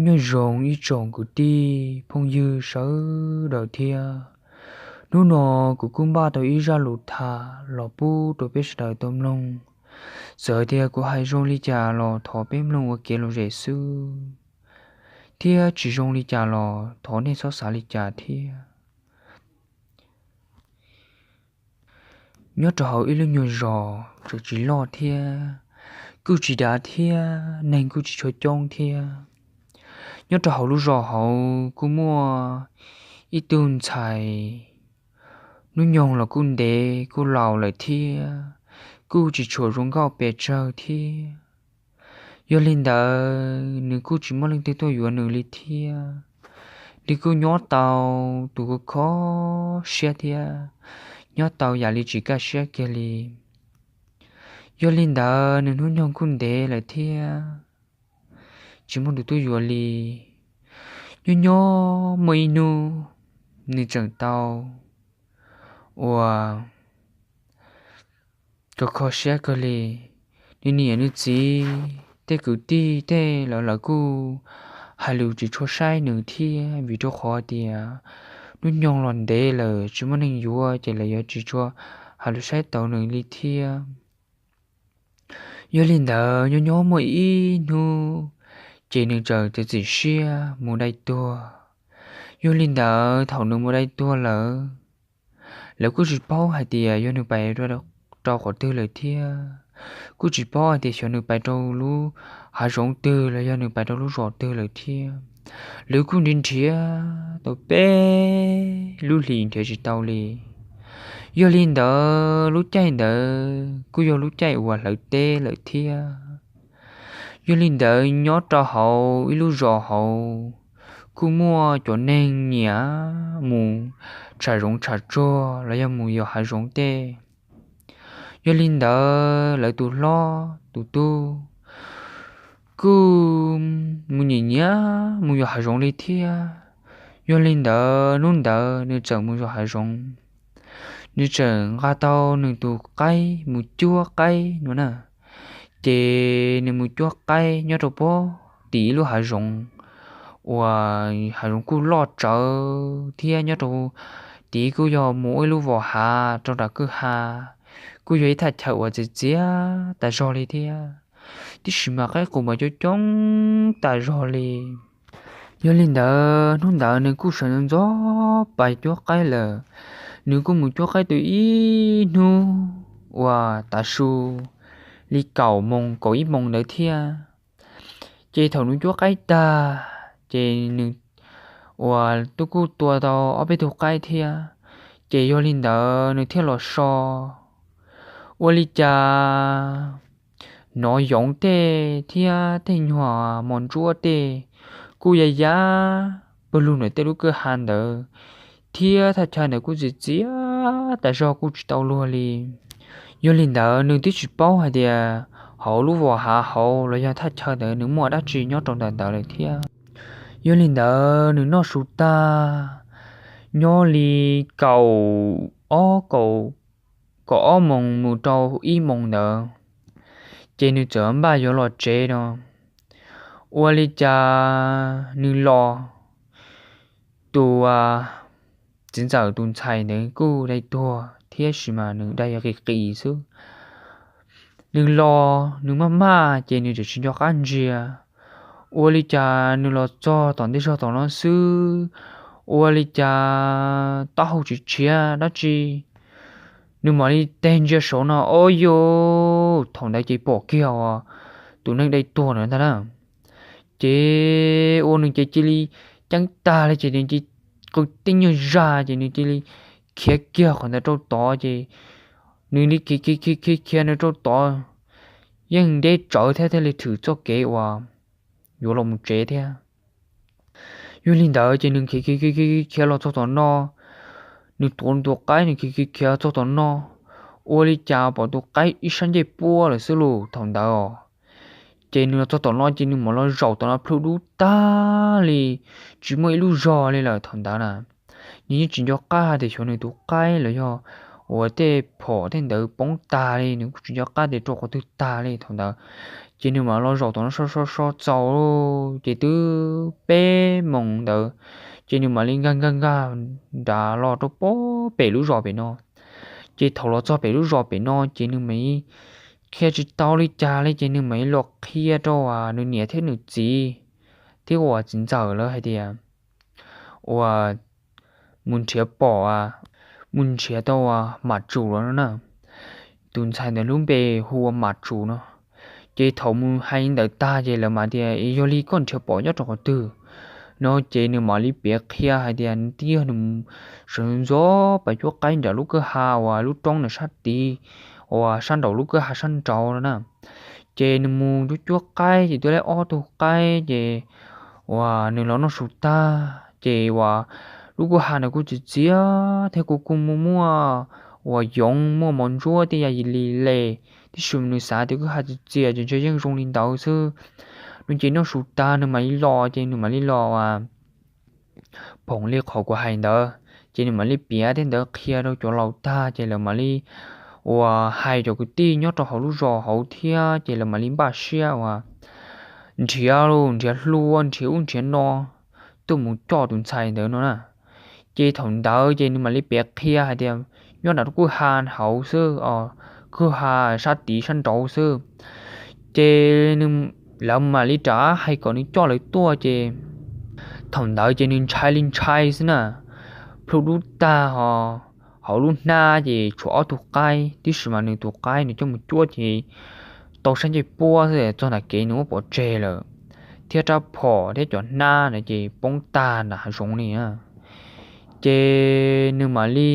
Nyob zoo ib tsoom kwv tij phooj ywg sawv daws thiab. Hnub no kuv kuj npaj tau ib zaj lus tham los pub rau peb sawv daws tau mloog. Txawm tias kuv hais zoo li cas los thov peb mloog ua kev lom zem xwb, thiab tsis zoo li cas los thov nej txhob xav li cas thiab. Nyob rau hauv ib lub nyuag zos tseem tsis loj thiab, kuj tsis dav thiab, neeg kuj tsis tshua coob thiab. Nyob rau hauv lub zos hauv kuj muaj ib tug ntxhais, hnub nyoog los kuj ntev kuj laus lawm thiab, kuj tsis tshua zoo nkauj pes tsawg thiab. Yog li ntawd nws kuj tsis muaj leej twg tuaj yuav nws li thiab. Nws kuj nyob tau tus kho kho siab thiab, nyob tau yam li tsis kaj siab kiag li. Yog li ntawd nws hnub nyoog kuj ntev lawm thiab, tsis muaj tus tuaj yuav li. Nyob nyob muaj ib hnub nws tseem tau ua kho kho siab kawg li. Nws niam nws txiv tej kwv tij tej lawv lawv kuj hais lus tsis tshua saib nws thiab, vim rau qhov tias hnub nyoog los ntev lawm tsis muaj neeg yuav ces lawv yuav tsis tshua hais lus saib taus nws li thiab. Yog li ntawd nyob nyob muaj ib hnub ces nws txawm txiav txim siab mus dai tuag. Yog li ntawd thaum nws mus dai tuag lawm, lawv kuj tsis paub hais tias yog nws pais rau qhov twg lawm thiab, kuj tsis paub hais tias xyov nws pais rau lub hav zoov twg los yog nws pais rau lub zos twg lawm thiab. Lawv kuj nrhiav nrhiav tau peb lub hlis nrhiav tsis tau li. Yog li ntawd lub caij ntawd kuj yog lub caij uas hlawv teb lawm thiab. Yog li ntawd nyob rau hauv ib lub zos hauv kuj muaj cov neeg nyiam mus tsham zoov tsham tsuag los yog mus yos hav zoov tej. Yog li ntawd lawv tus hlob tus tub kuj mus nyiam nyiam mus yos hav zoov li thiab. Yog li ntawd hnub ntawd nws txawm mus yos hav zoov, nws txawm nqa tau nws tus qaib mus cuab qaib no na. Ces nws mus cuab qaib nyob rau pem tim ib lub hav zoov uas hav zoov kuj loj tsawv thiab nyob rau tid kuj yog mus ua ib lub vos hav rau nram kwj ha, kuj yog ib thaj chaw uas txias txias tas zog li thiab. Tiam sis mas qaib qus mas coob coob tas zog li. Yog li ntawd hnub ntawd nws kuj sawv ntxov ntxov pais cuab qaib lawm. Nws kuj mus cuab qaib tau ib hnub uas tav su li kaum moos kaum ib moos ntawd thiab. Ces thaum nws cuab qaib tag ces nws uas twb kuj tua tau ob peb tug qaib thiab. Ces yog li ntawd nws thiaj los so, ua li cas hnov yoov tej thiab tej nyuag mos ntsuab tej kuj ya ya pawg lug ntawm tej lub kwj ha ntawd, thiab thaj chaw ntawd kuj txias txias tas zog kuj tsis tau luag li. Yog li ntawd nws twb tsis paub hais tias hauv lub vos hav hauv los yog thaj chaw ntawd nws muaj dab tsi nyob rau ntawm ntawd lawm thiab. Yog li ntawd nws noj su tag nyob li kaum ob kaum ob moos mus rau ib moos ntawd, ces nws txawm npaj yuav los tsev no. Ua li cas nws los, tus txiv ntxawm tus ntxhais ntawd kuj dai tuag thiab sis mas nws dai qis qis xwb. Nws los nws maj maj ces nws tseem tsis nco qab ntsia. Ua li cas nws los txog tom ntej zog tom no xwb, ua li cas taub hau tsis tshiav dab tsi, nws mam li teg ntsia saud no, o yus, thaum ntawd ces pom kiag tus neeg dai tuag ntawd ntag na. Ces ua nws ces cia li ceeb tag li ces nws cia li qw tib nyuag zag ces nws cia li khiav kiag qhov ntawd rau tod ces nws li khiav khiav khiav khiav ntawd rau tod, yeej deb tsawv thiab thiaj li thwm txoj kev uas yuav los mus tsev thiab. Yog li ntawd ces nws khiav khiav khiav khiav los txog tom no, nws tuav nws tus qaib nws khiav khiav khiav txog tom no, ua li cas pom tus qaib ib sab ncej puab lawm xwb lauj thaum ntawd os. Ces nws los txog tom no ces nws mam los zaum tom no plhu dub tag li, tsis muaj ib lub zog li lawm thaum ntawd na. Nws yeej tsis nco qab hais tias xyov nws tus qaib los yog uas tej phom tej ntawd poob tag li, nws kuj tsis nco qab tias rau qhov twg tag li thaum ntawd. Ces nws mam los zaum tom no so so so txaus, ces twb peb moos ntawd, ces nws mam li nkag nkag nkag nrad los rau pem lub zos pem no. Ces thaum los txog pem lub zos pem no ces nws mam li qhia tsis tau li cas li, ces nws mam li los qhia rau nws niam thiab nws txiv thiab uas txiv ntxawm lawv hais tias uas mus nrhiav pom, mus nrhiav tau uas Mam Tsum los no na. Tus ntxhais ntawd lub npe hu ua Mam Tsum no. Ces thaum mus hais li ntawd tag ces lawv mam tias, Yog li koj nrhiav pom nyob rau qhov twg? No ces nws mam li piav qhia hais tias nws twb yog nws sawv ntxov pas cuab qaib nram lub kwj ha uas lub roob ntawd sab tid, uas sab nraum lub kwj ha sab nraud no na. Ces nws mus cuab cuab qaib ces twb laib ob tug qaib ces uas nws los noj su tag ces uas lub kwj ha ntawd kuj txias txias thiab kuj kuj muaj muaj uas yoov muaj mov ntsuab tej yam li li, tiam sis nws xav tias kwj ha txias txias ces ntshe yeej zoo li ntawd xwb. Nws ces noj su tag nws mam li los, ces nws mam li los phoom li qhov kuv hais ntawd, ces nws mam li piav tej ntawd qhia rau cov laus tag ces lawv mam li uas hais cov kwv tij nyob rau hauv lub zos hauv thiab ces lawv mam li npaj siab uas nrhiav los nrhiav hlua nrhiav ub nrhiav no tuaj mus coj tus ntxhais ntawd no na. Ces thaum ntawd ces nws mam li piav qhia hais tias nyob nram kwj ha hauv xwb os, kwj ha sab tid sab nraud xwb. Ces lawv mam li rov hais kom nws coj lawv tuaj ces thaum ntawd ces nws ntshai li ntshai xwb na. Plhu dub tag ho hauv lub hnab ces tshuav ob tug qaib, tiam sis mas nws tus qaib nws coj mus cuab ces tau sab ncej puab xwb txog nram kev nws muab pov tseg lawm, thiab rab phom thiab cov hnab na ces poob tag nram hav zoov li na. Ces nws mam li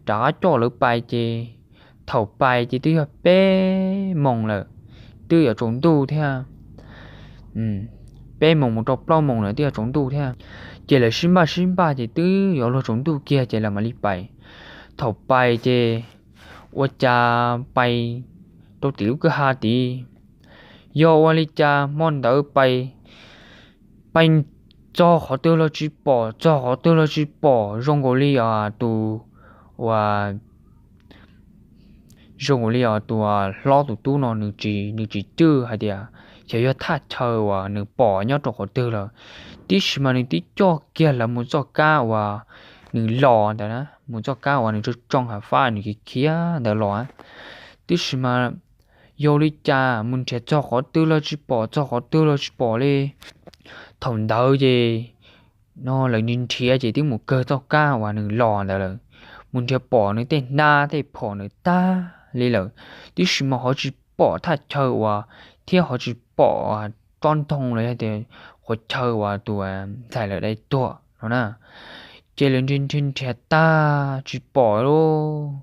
rov qab coj lawv pais ces thaum pais ces twb yog peb moos lawm, twb yuav tsaus ntuj thiab. Peb moos mus rau plaub moos lawm twb yuav tsaus ntuj thiab. Ces lawv sib npaj sib npaj ces twb yuav luag tsaus ntuj kiag ces lawv mam li pais. Thaum pais ces ua cas pais rau tim lub kwj ha tid, yog ua li cas hmo ntawd pais pais txog qhov twg los tsis pom, txog qhov twg los tsis pom, zoo nkaus li tus uas zoo nkaus li tus hlob tus tub no nws tsis, nws tsis cwj hais tias xyov yog thaj chaw uas nws pom nyob rau qhov twg lawm, tiam sis mas nws twb coj kiag lawv mus txoj kab uas nws los ntawd na, mus txoj kab uas nws tsoo tsoo hav fab nws khiav khiav ntawd los. Tiam sis mas yog li cas mus nrhiav txog qhov twg los tsis pom, txog qhov twg los tsis pom li. Thaum ntawd ces no lawv nrhiav nrhiav ces twb mus kawg txoj kab uas nws los ntawd lawm, mus nrhiav pom nws tej hnab tej phom ntawd tag li lawm, tiam sis mas ho tsis pom thaj chaw uas, thiab ho tsis pom tsob ntoo los yog tias qhov chaw uas tus ntxhais lawv dai tuag no na. Ces lawv nrhiav nrhiav nrhiav tag tsis pom lauj,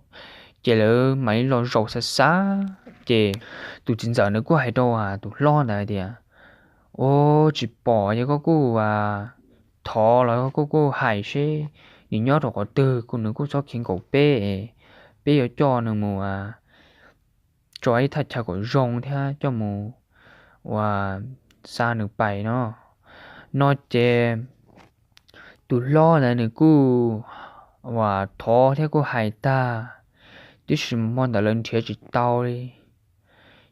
ces lawv mam li los zaum xav xav, ces tus txiv ntxawm nws kuj hais rau tus hlob ntawd tias, Ua tsis pom ces koj kuj thov los koj kuj hais seb nws nyob rau qhov twg, kuj nws kuj txhob khiav nkaum peb, peb yuav coj nws mus tso ib thaj chaw kom zoo thiab coj mus ua xa nws pais no. No ces tus hlob ntawd nws kuj uas thov thiab kuj hais tag, tiam sis hmo ntawd lawv nrhiav tsis tau li.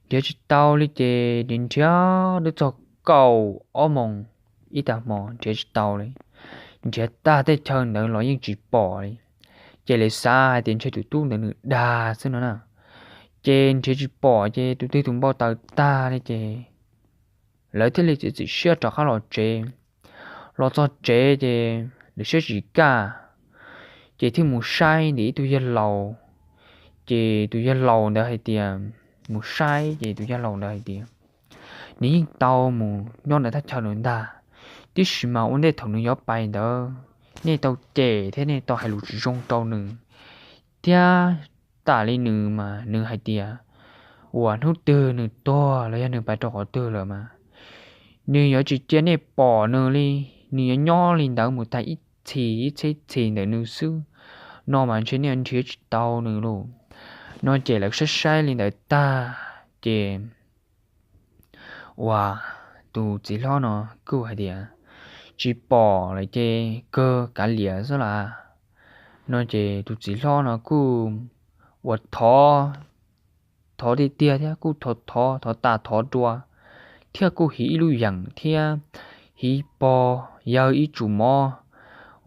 Nrhiav tsis tau li ces nrhiav nrhiav twb txog kaum ob moos ib tag hmo nrhiav tsis tau li. Nrhiav tag teb chaws ntawd los yeej tsis pom li. Ces lawv xav hais tias ntshe tus tub ntawd nws dag xwb no na. Ces nrhiav tsis pom ces tus twg tus npau taws tag li ces lawv thiaj li txiav txim siab rov qab los tsev. Los txog tsev ces lawv siab tsis kaj, ces thiaj mus saib ntawm ib tug yawg laus. Ces tus yawg laus ntawd hais tias, mus saib ces tus yawg laus ntawd hais tias, Nws yeej tau mus nyob ntawm thaj chaw ntawd ntag, tiam sis mas ua ntej thaum nws yuav pais ntawd nej tau cem thiab nej tau hais lus tsis zoo rau nws, thiab tam li nws mas nws hais tias uas hnub twg nws tuag los yog nws pais rau qhov twg lawm mas nws yuav tsis cia nej pom nws li. Nws yuav nyob li ntawd mus tag ib txhis ib txhis ntawm nws xwb, no mas ntshe nej nrhiav tsis tau nws lauj. No ces lawv saib saib li ntawd tag ces uas tus txiv hlob no kuj hais tias, Tsis pom lawm ces kawg kav liam xwb las. No ces tus txiv hlob no kuj uas thov, thov tiag tiag thiab kuj thov thov thov tas thov dua, thiab kuj hiv ib lub yeem thiab hiv pog yawg ib tsum mov,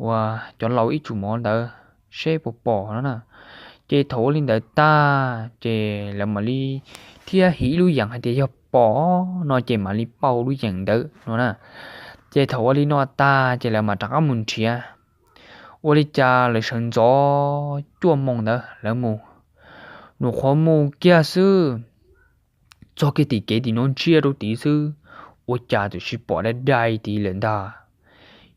uas cov laus ib tsum mov ntawd seb puas pom no na. Ces thaum ua li ntawd tag ces lawv mam li thiab hiv ib lub yeem hais tias yog pom no ces mam li pauj lub yeem ntawd no na. Ces thaum ua li no tag ces lawv mam rov qab mus nrhiav. Ua li cas lawv sawv ntxov cuaj moos ntawd lawv mus, nws qhuav mus kiag xwb, txog kiag tim kev tim no ntsia rau tid xwb, ua cas twb tsis pom dai dai tid lawm ntag.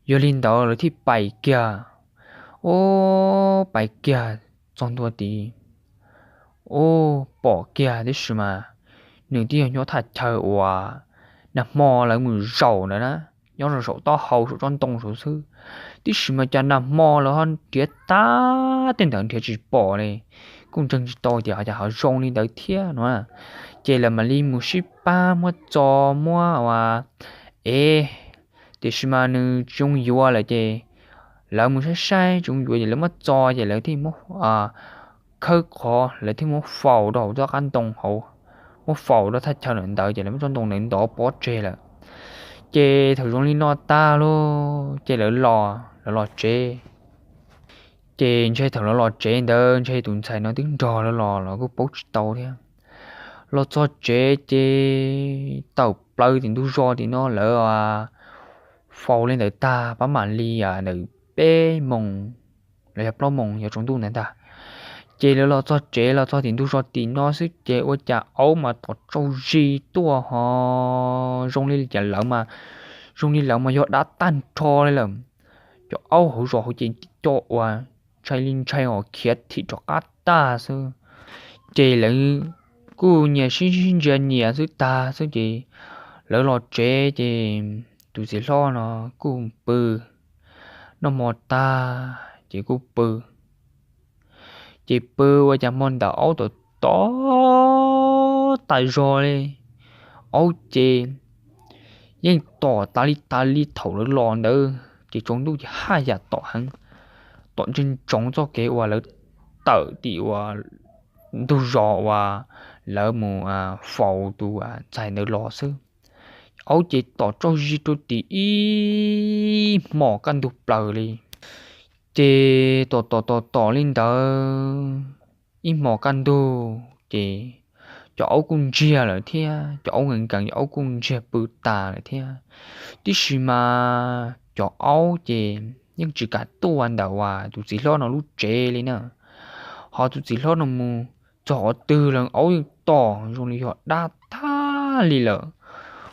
Yog li ntawd lawv thiaj pais kiag, ua pais kiag txog ntua tid, ua pom kiag tiam sis mas nws twb yog nyob thaj chaw uas nag hmo lawv mus zaum ntawd na, nyob rau saum taub hau saum tsob ntoo saud xwb. Tiam sis mas cas nag hmo lawv ho nrhiav tag tej ntawd nrhiav tsis pom li, kuj ntseeg tsis tau tias ho cas ho zoo li ntawd thiab no. Ces lawv mam li mus sib pab muab txo muab ua, ev, tiam sis mas nws tsis zoo yuav lawm ces lawv mus saib saib tsis zoo yuav ces lawv muab txo ces lawv thiaj muab khawb qhov lawv thiaj muab faus rau hauv txoj qab ntoo hauv, muab faus rau thaj chaw ntawd ces lawv muab tsob ntoo ntawd ntov pov tseg lawm. Ces thaum zoo li no tag lawm ces lawv los lawv los tsev. Ces ntshe thaum lawv los tsev ntawd ntshe tus ntxhais no twb nrog lawv los los kuj paub tsis tau thiab. Los txog tsev ces tawm plaws tim ntug zos tim no lawv faus li ntawd tag pab mam li ntawm peb moos los yog plaub moos yog tsaus ntuj ntawd ntag. Ces lawv los txog tsev los txog tim ntug zos tim no xwb ces ua cas aub mas tom tsaug zis tuaj ho zoo li cas lawv mas, zoo li lawv mas yog dab tag nrho li lawm. Cov aub hauv zos hauv ces co uas ntshai li ntshai os khiav thim rov qab tag xwb. Ces lawv kuj nyias sib ntsia nyias xwb tag xwb ces lawv los tsev ces tus txiv hlob no kuj pw, noj hmo tag ces kuj pw. Ces pw ua cas hmo ntawd aub tom tom tas zog li, aub ces yeej tom tas li tas li thaum lawv los ntawd ces tsaus ntuj ces haj yam tom heev, tom ntsoov txoj kev uas lawv tawm tim uas ntug zos uas lawv mus faus tus ntxhais ntawd los xwb. Aub ces tom tsaug zis rau tim ib hmos kaj ntug plaws li. Ces tom tom tom tom li ntawd ib hmos kaj ntug ces cov aub kuj ntsiag lawm thiab, cov aub nkees nkees cov aub kuj ntsiag pw tas lawm thiab. Tiam sis mas cov aub ces yeej tsis kam tuaj ntawm uas tus txiv hlob no lub tsev li na. Ho tus txiv hlob no mus txog qhov twg los aub yeej tom zoo li yog dab tag li lawm.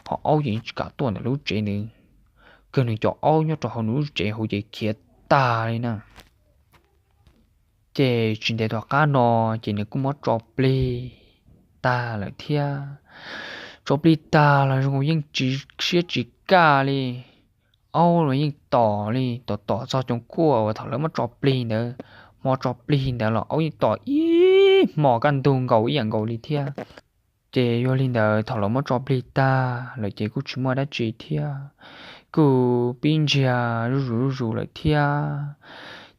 Ho aub ces tsis kam tuaj ntawm lub tsev ntawd, kawg nws cov aub nyob rau hauv nws lub tsev hauv ces khiav tag li na. Ces tsis ntev tom qab no ces nws kuj muab tso plig tag lawm thiab. Tso plig tag los zoo yeej tsis siab tsis kaj li, aub los yeej tom li, tom tom txog coom kuaj uas thaum lawv muab tso plig ntawd, hmo tso plig ntawd los aub yeej tom ib hmos kaj ntug nkaus ib yam nkaus li thiab. Ces yog li ntawd thaum lawv muab tso plig tag lawm ces kuj tsis muaj dab tsi thiab, kuj pib ntsiag zuj zus zuj zus lawm thiab.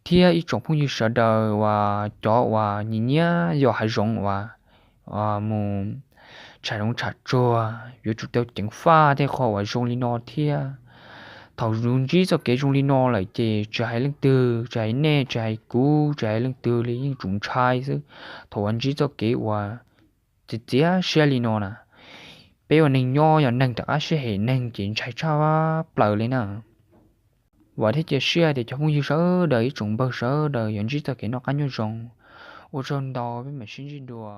Thiab ib tsoom phooj ywg sawv daws uas cov uas nyiam nyiam yos hav zoov uas mus tsham zoov tsham tsuag yuav tsum tau ceev faj tej qho uas zoo li no thiab. Thaum yus ntsib txoj kev zoo li no lawm ces tsis hais leej twg, tsis hais nej, tsis hais kuv, tsis hais leej twg li yeej tsum ntshai xwb. Thaum uas ntsib txoj kev uas txiav txiav siab li no na, peb ua neeg nyob yog neeg rov qab sib hem neeg ces ntshai tshaj plaws li na. Vam thiab cia siab tias cov phooj ywg sawv daws ib tsoom npawg sawv daws yuav ntsib txoj kev noj qab nyob zoo. Ua tsaug ntau, peb mam sib ntsib dua.